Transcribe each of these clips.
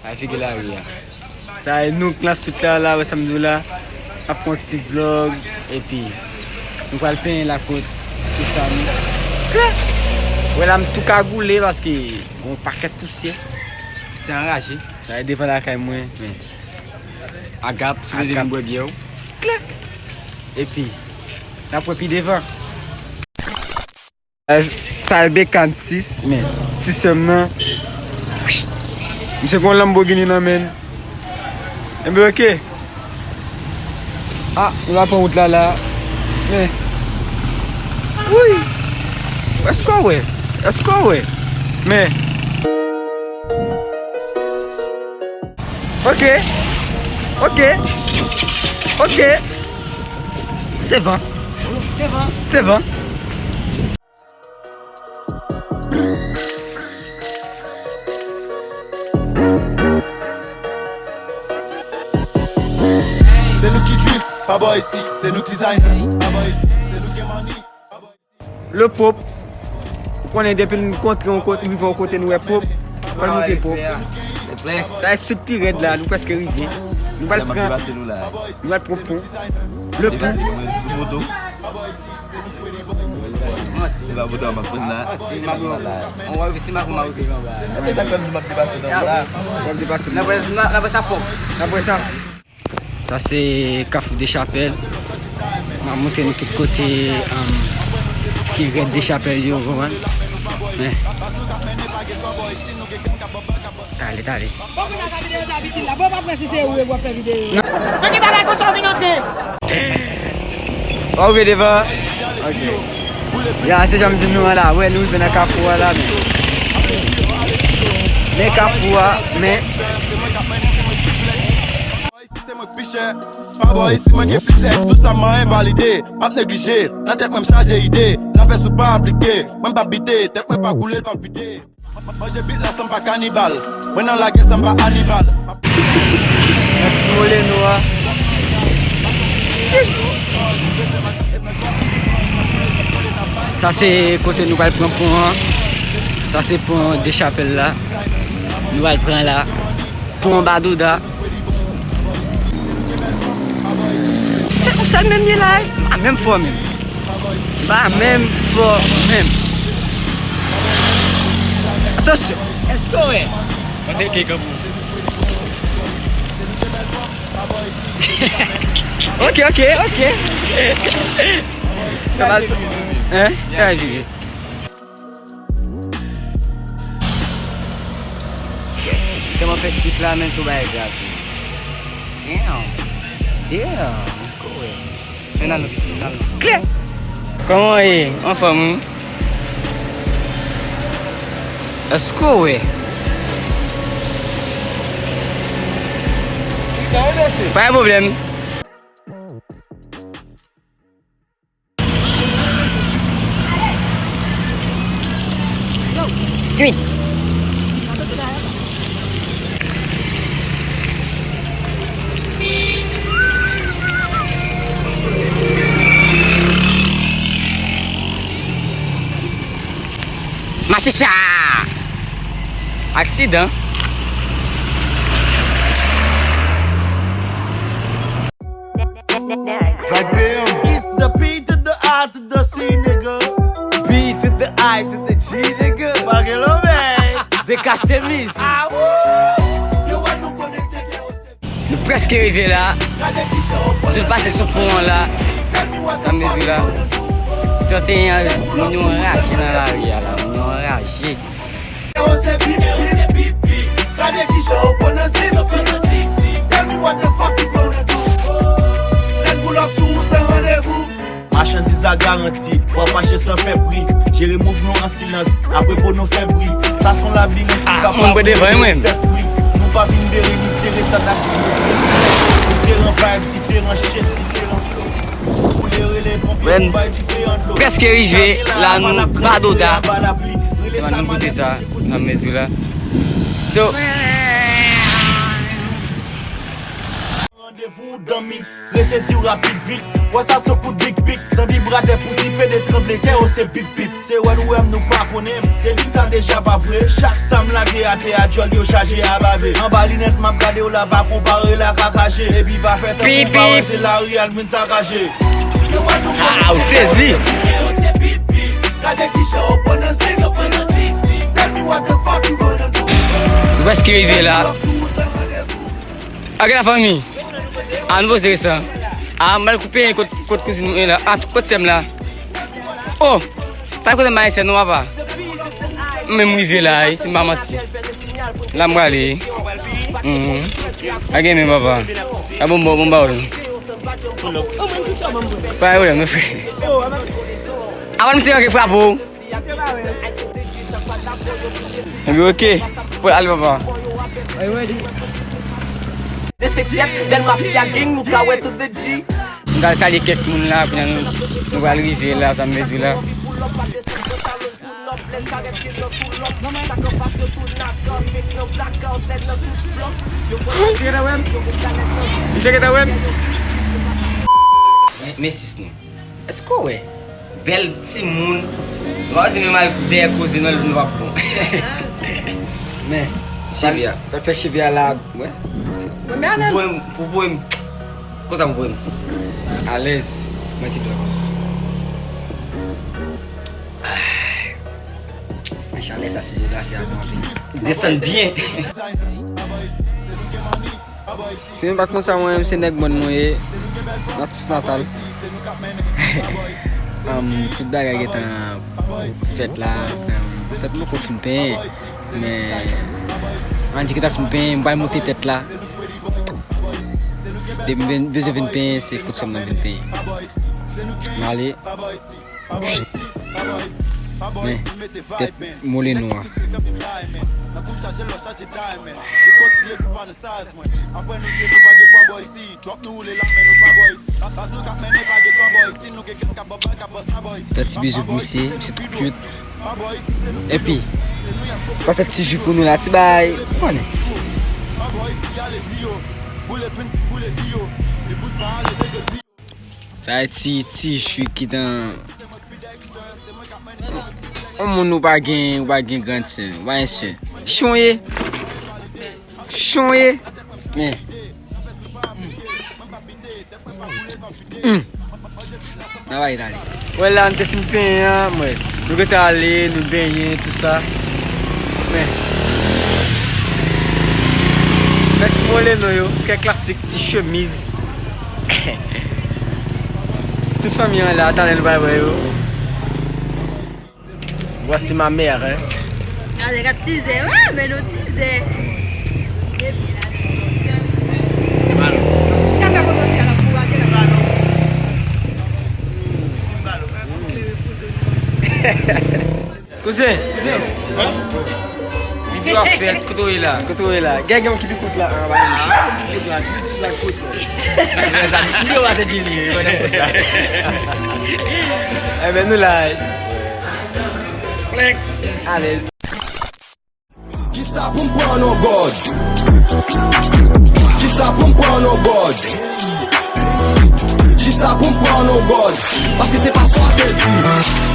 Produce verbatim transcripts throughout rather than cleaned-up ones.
Ay figi lari a. Sa e nou k nan street la, la, wè sa m di w la. Ap fè yon ti vlog, epi nou pral penyen lakòt, ti sa nou. Klè! Wè la, m tou kagoule paske gon pakèt pousyè. Pousyè anraje. Sa e devan lakay mwen, men. Agap, sou bezwen vin bwè byè w. Klè! Epi, n ap wè pi devan. Sa e Bekan sis, men ti sè m nan. Misye gon Lamborghini nan men l. Enben, oke. Ah, nou la pran wout la, la. Men. Wouy! Èske w wè? Èske w wè? Men. Oke. Oke. Oke. Se van. Se van. Se van. Se nou ki drip, pa bò isi, se nou ki designer, pa bò isi, se nou gen money, pa bò isi. Le pop, ou konnen depi n kontre yon kote, rive yon kote nou wè pop, fò n montre pop. Sa e street pi rèd la, nou prèske rive. Nou pral pran, nou pral pran pon. Le pop. Manti. Se pa boudon m ap pran la. Manti, m ap pran. On wè, se m ap pran, m ap pran anba. Epi sa fè m di m ap depase nan la. W ap depase. N ap wè, n ap, n ap wè sa pòp. N ap wè sa. Sa se Kafou Dechapèl. M ap montre nou tout kote, um, ki rèd Dechapèl yo, konprann? Men. Tale, tale. Bon, kounye a sa videyo sa fini la. Bon, m ap wè si se ou e w ap fè videyo. Nan ki bagay konsa w vin antre? W ap rive devan. Ok. Ya, se jan m di nou an la. Wè, nou rive nan kafou a la, men. Men kafou a, men. Isi se mwen k pi chè. Pa bò isi, mwen gen plizyè èks, tout sa m an envalide. M ap neglije, nan tèt mwen m chaje ide. Zafè sou pa aplike, mwen m p ap bite. Tèt mwen pa koule, l p ap vide. Manje bit la san m pa kanibal. Mwen nan lagè san m pa animal. Mèsi Moleno a. Sa se kote nou pral pran pon an. Sa se pon Dechapèl la. Nou pral pran la. Pon Badouda. Se konsa l menm ye la, wi. M pa menm fò menm. M pa menm fò menm. Atansyon. Èske w wè? Mwen te ke kanpe. Ok, ok, ok. Sa va l, hein? Sa va vire. Kòman fè street la, men, sou bagay grav. Damn. Damn. Let's go, eh. Men nan nou piti, nan nou. Klè. Kòman w ye? Anfòm, wi. Èske w wè? Pa gen pwoblèm. Street. Machicha! Aksidan. It's the P to the I to the C, nigga. B to the I to the G, nigga. Dekachte mizik. Nou prèske rive la. Zot pase sou pon an la. Nan mezi la. Trannteyen an, moun yo anraje nan lari a la. Moun yo anraje. Gade kijan w pran nan zip, zip. Tell me what the fuck you gonna do. Lè n pull up sou ou san randevou. Machandiz la garanti, w ap mache san fè bri. Jere move nou an silans, apre po nou fè bri. Sa s on labirent, ti kap la pou nou fè bri. Nou pa vin bere ni sere, sa n ap di yo. Diferan vibe, diferan shit, diferan flow. Ou le rele ponpye pou bay dife an dlo. Prèske rive, la nou Badouda. Se pa nou koute sa, nan mezi la. So, Fou dan mik, resezi w rapid vit. Wè sa se kout big big, san vibratè pou sipe de tranble tè yo se bip bip. Se wè nou wè m nou pa konnen m, te di sa deja pa vre. Chak sa m lage atè a djòl yo chaje a bave. Anba linèt m ap gade w la pa konpare la kakaje. Epi pa fè tankou w pa wè se lari a n vin sakaje. Yo wè nou konnen. Ah, ou sezi. Yo se bip bip. Gade kijan yo pran nan zen yo pran nan bip bip. Tell me what the fuck you gonna do. Nou prèske rive la. Ok, lafanmi. A, nou poze sa. A, m al koupe kot, kot kouzin mwen la. A, kot sè m la. Oh! Pa kote m ayisyen non, papa. M menm rive la, wi, si m pa manti. La m prale, wi. Mhm. A gen men, papa. A bon, bon, bon, ba w. Pa gen pwoblèm, non, frè. Avan m ti ranke frape w. Epi ok. Pou al papa. Are you ready? De seksèt, Del Mafia Gang, nou ka wè tout de G. Nou pral salye kèk moun la, kounye a nou, nou pral rive la, sa m vle di w la. Ou te gentan wè m? Ou te gentan wè m? Men, men sis nou. Èske w wè? Bèl timoun. Mwen pa di menm al dèyè koze nan lè nou p ap bon. Men, cheve a. Pral fè cheve a la, wè. Pou voye m, pou voye m. Konsa pou voye m sis. Alèz. Mwen ti dòt. Ay, chalè sa ti deplase a bon anpil. Desann byen. Si nou pa t konn sa, mwen menm se nèg mòn mwen ye, natif natal. Am, tout bagay gentan fèt la. Am, fèt mwen poko fin penyen, men ann di gentan fin penyen, m pral monte tèt la. Depi m vin, bezwen vin penyen, se kout sòm nan vin penyen. M ale. Men, tèt mole nou a. Fè ti bizou pou misye, misye tou cute. Epi, pa fè ti jou pou nou la, ti bay, ou konnen. Sa e ti, ti chwi ki tan. On moun ou pa gen, ou pa gen grandsè, ou pa gen sè. Chonye. Chonye. Men. Hmm. Nan bay tale. Wè la, nou te fin penyen an, mwen. Nou gentan ale, nou benyen, tout sa. Men. Mèsi mole nou yo, kè klasik, ti chemiz. Tout fanmi an la, talè nou pral wè yo. Voici ma mère, hein. Gade, gade, tizè, wè, men nou tizè. Kouzen, kouzen. Videyo ap fèt, kote w ye la? Kote w ye la? Gen, gen yon ki pi kout la, anba yon. Ti pitit la kout la. Videyo a se di li, yo konnen kout la. Enben, nou la. Alèz. Kisa pou m pran non God? Kisa pou m pran non God? Kisa pou m pran non God? Paske se pa sa w te di.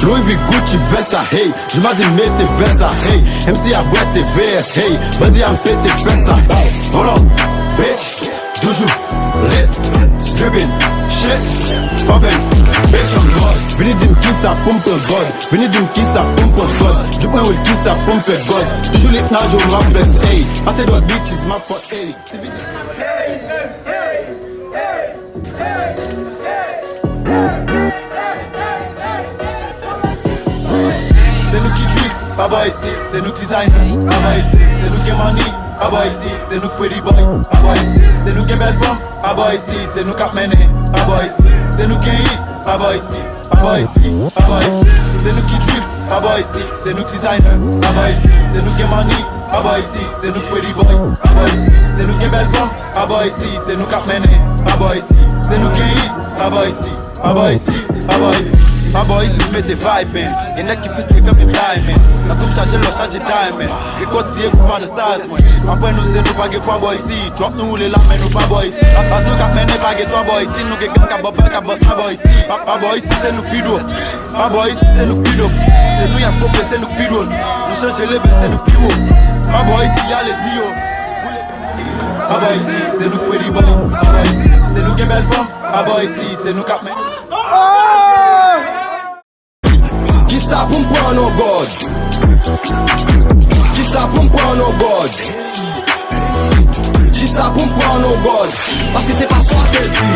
Louis V, Gucci, Versace, hey. Joumadi mete vè sa, hey. M C a bwè te vè, hey. Bandi a m pete fè sa, hey. Hold up, bitch. Toujou lit, dripping, shit, poppin', bitch, I'm lost. Vini di m kisa pou m pran God. Vini di m kisa pou m pran God. Drip mwen real, kisa pou m fè God. Toujou lit nan djòl, m ap vex, ey. Pase dòt bitches, m ap fòt, ey. Ti vizit. Se nou ki drip, pa bò isit. Se nou ki designer, pa bò isit. Se nou gen money, pa bò isit. Se nou k pretty boy, pa bò isit. Se nou gen bèl fanm, pa bò isit. Se nou k ap mennen, pa bò isit. Se nou gen hit, pa bò isit. Pa bò isit, pa bò isit. Se nou ki drip, pa bò isit. Se nou k designer, pa bò isit. Se nou gen money, pa bò isit. Se nou k pretty boy, pa bò isit. Se nou gen bèl fanm, pa bò isit. Se nou k ap mennen, pa bò isit. Se nou gen hit, pa bò isit. Pa bò isit, pa bò isit. Pa bò isi, mete vibe, man. Gen nèg ki fristre k ap vin bay, man. Nan kou m chaje lò, chaje diamond. Rekòt siye kou pa nan size mwen. Apre nou se nou pa gen pwa bò isi. Drop nou woule la, men nou pa bò isi. Baz nou k ap mennen, pa gen twa bò isi. Nou gen gang k ap bò bal, k ap bò sa bò isi. Pa, pa bò isi, se nou k pi dwo. Pa bò isi, se nou k pi dwo. Se nou y ap kope, se nou k pi dwòl. Nou chanje level, se nou k pi wo. Pa bò isi, ale di yo. Pa bò isi, se nou k pretty boy. Pa bò isi, se nou gen bèl fanm. Pa bò isi, se nou k ap men. Kisa pou m pran non God? Kisa pou m pran non God? Kisa pou m pran non God? Paske se pa sa w te di.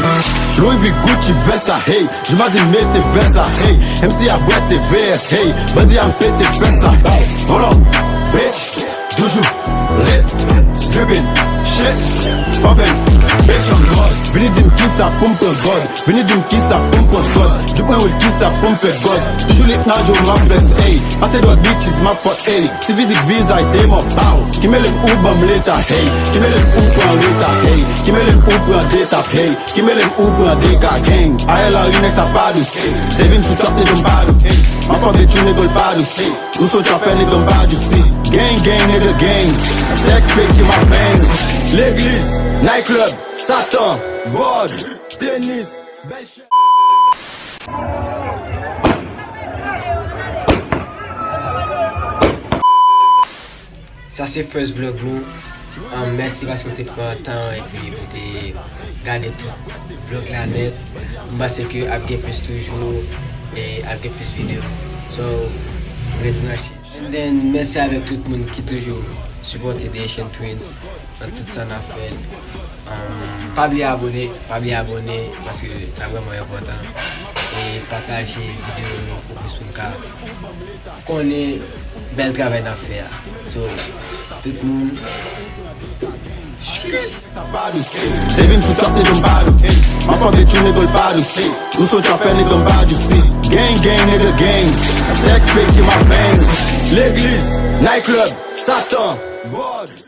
Louis V, Gucci, Versace, hey. Joumadi mete vè sa, hey. M C a bwè te vè, hey. Bandi a m pete fè sa. Hold on, bitch. Toujou lit, dripping, shit, poppin', bitch, I'm God. Vini di m kisa pou m pran God. Vini di m kisa pou m pran God. Drip mwen woule kisa pou m fè God. Toujou lit nan jou m ap vex, ey. Pase dwòg bitches m ap fòt, ey. Ti fizik vizaj demon, bow. Ki mele m ou ban m leta, hey. Ki mele m ou pran leta, hey. Ki mele m ou pran deta, hey. Ki mele m ou pran deka, gang. Ayè lari nèg sa pa dous, ey. Devin sou trap nèg m pa dous, ey. M ap fè bitch ou nèg l pa dous, ey. M sou trapè nèg m pa dous, ey. Gang, gang, nèg gang. Tèk fake ki m ap bang. Legliz, night club, Satan, God, tenis, bèl chè. Sa se first vlog nou. Um, mèsi paske w te pran tan epi pou te gade tout vlog la nèt. M panse ke ap gen plis toujou e ap gen plis videyo. So, ret branche. And then, mèsi avèk tout moun ki toujou sipòte The Haitian Twins nan tout sa n ap fè. Um, pa bliye abòne, pa bliye abòne, paske sa vrèman enpòtan. E pataje videyo yo pou plis moun ka konnen bèl travay n ap fè a. So, tout moun, sa pa dous. Devin sou trap nèg m pa dous. M ap fè bitch ou nèg l pa dous. M sou trapè nèg m pa dous. Gang, gang, nèg gang. Tèk fake ki m ap bang. Legliz, night club, Satan, God.